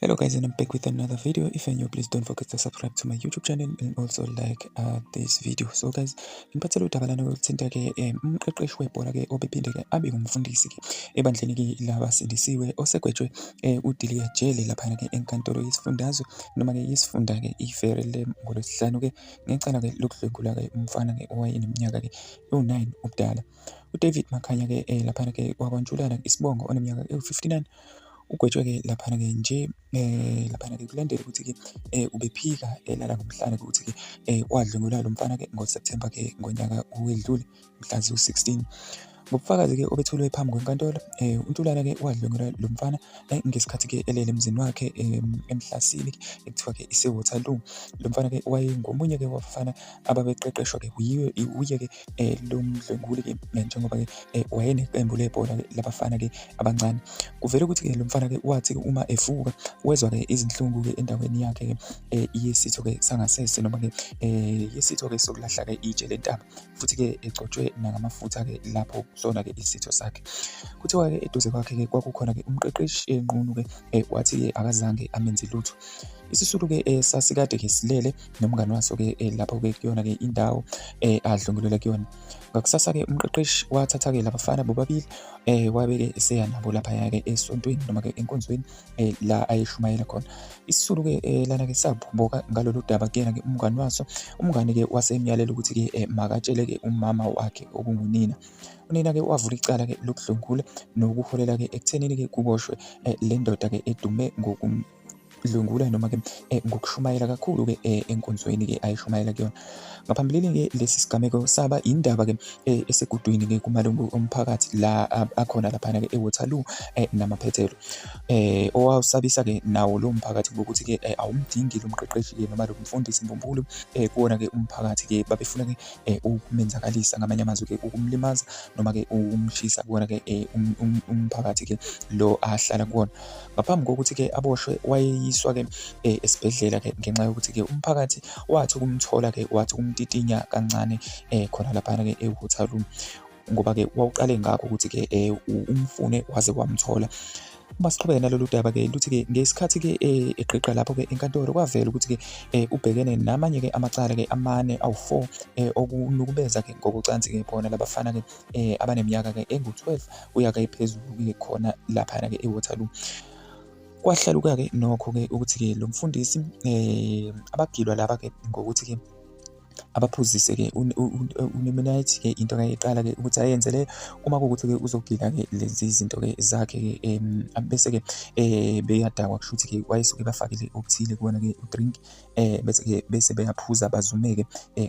Hello guys, and I'm back with another video. If you're new, please don't forget to subscribe to my YouTube channel and also like this video. So guys, ngiphathele udaba lana oluthinta ke umqeqeshi webhola ke obephinde ke abe ngumfundisi ke ebandleni ke labasindisiwe osegwetshwe udiliya jele laphana ke enkantolo yesifundazwe noma ke yesifunda ke iVerulam ngoLwesihlanu ke ngecala ke lokudlwengula ke umfana ke owayeneminyaka ke ewu-9 ubudala. UDavid Makhanya ke laphana ke wakwaNtshulana isibongo oneminyaka ewu-59 ugwetshwe-ke laphana-ke nje laphana-ke kulandela ukuthi-ke ubephika elala ngomhlane ukuthi-ke wadlwengula lo mfana-ke ngoSepthemba-ke ngonyaka owedlule mhla ziwu-16. Ngobufakazi-ke obethulwe phambi kwenkantolo, uNtulana-ke wadlwengula lo mfana ngesikhathi-ke elele emzini wakhe eMhlasini ekuthiwa-ke ise-Waterloo. Lo mfana-ke wayengomunye-ke wabafana ababeqeqeshwa-ke wuye-ke lo mdlwenguli-ke njengoba-ke wayeneqembu lebhola-ke labafana-ke abancane. Kuvele ukuthi-ke lo mfana-ke wathi uma evuka wezwa-ke izinhlungu-ke endaweni yakhe-ke yesitho-ke sangasese noma-ke yesitho-ke sokulahla-ke itshe lentaba futhi-ke egcotshwe nangamafutha-ke lapho kusona-ke isitho sakhe. Kuthiwa-ke eduze kwakhe-ke kwakukhona-ke umqeqeshi enqunu-ke wathi-ke akazange amenze lutho. Isisulu-ke sasikade-ke silele nomngani waso-ke lapho-ke kuyona-ke indawo adlwengulelwa kuyona. Ngakusasa-ke umqeqeshi wathatha-ke labafana bobabili wabe-ke eseya nabo laphaya-ke esontweni noma-ke enkonzweni la ayeshumayela khona. Isisulu-ke lana-ke sabhoboka ngalolu daba kuyena-ke umngani waso. Umngani-ke wasemyalela ukuthi-ke makatshele-ke umama wakhe okungunina. Unina-ke wavula icala-ke lokudlwengula nokuholela-ke ekuthenini-ke kuboshwe le ndoda-ke edume dlwengula noma-ke ngokushumayela kakhulu-ke enkonzweni-ke ayishumayela kuyona. Ngaphambilini-ke lesi sigameko saba indaba-ke esegudwini-ke kumalungu omphakathi la akhona laphana-ke eWaterloo namaphethelo. Owawusabisa-ke nawo lowo mphakathi ngokuthi-ke awumdingi lo mqeqeshi-ke noma lo mfundisi mbumbulu kuwona-ke umphakathi-ke babefuna-ke ukumenzakalisa ngamanye amazwi-ke ukumlimaza noma-ke ukumshisa kuwona-ke umphakathi-ke lo ahlala kuwona. Ngaphambi kokuthi-ke aboshwe wayeyiswa-ke esibhedlela-ke ngenxa yokuthi-ke umphakathi wathi ukumthola-ke wathi ukumtitinya kancane khona laphana-ke eWaterloo ngoba-ke wawuqale ngakho ukuthi-ke umfune waze wamthola. Uma siqhubeka nalolu daba-ke luthi-ke ngesikhathi-ke egqigqa lapho-ke enkantolo kwavela ukuthi-ke ubhekene namanye-ke amacala-ke amane awu-4 okunukubeza-ke ngokocansi-ke bona labafana-ke abaneminyaka-ke engu-12 kuya-ke phezulu-ke khona laphana-ke eWaterloo. Kwahlaluka-ke nokho-ke ukuthi-ke lo mfundisi abagilwa laba-ke ngokuthi-ke abaphuzise-ke uNemenite-ke into akayiqala-ke ukuthi ayenze leyo uma kuwukuthi-ke uzogila-ke lezi zinto-ke zakhe-ke bese-ke beyadakwa kusho ukuthi-ke wayesuke ebafakile okuthile kuwona-ke u-drink bese-ke bese beyaphuza bazumeke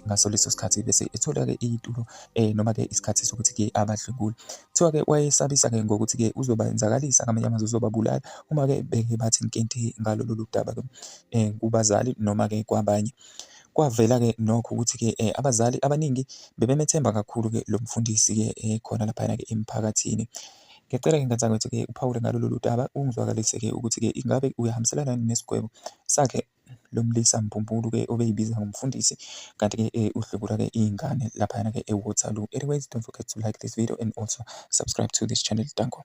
ngaso leso sikhathi bese ethola-ke itulo noma-ke isikhathi sokuthi-ke abadlwengule. Kuthiwa-ke wayesabisa-ke ngokuthi-ke uzobenzakalisa ngamanye amazwi uzobabulala uma-ke beke bathi nkente ngalo lolu daba-ke kubazali noma-ke kwabanye. Kwavela-ke nokho ukuthi-ke abazali abaningi bebemethemba kakhulu-ke lo mfundisi-ke khona laphayana-ke emphakathini. Ngiyacela-ke ngane zakwethu-ke uphawule ngalo lolu daba ungizwakalise-ke ukuthi-ke ingabe uyahambiselana yini nesigwebo sakhe lo mlisa mbumbulu-ke obeyibiza ngomfundisi kanti-ke udlwengula-ke iy'ngane laphayana-ke eWaterloo. Anyways, don't forget to like this video and also subscribe to this channel. Danko.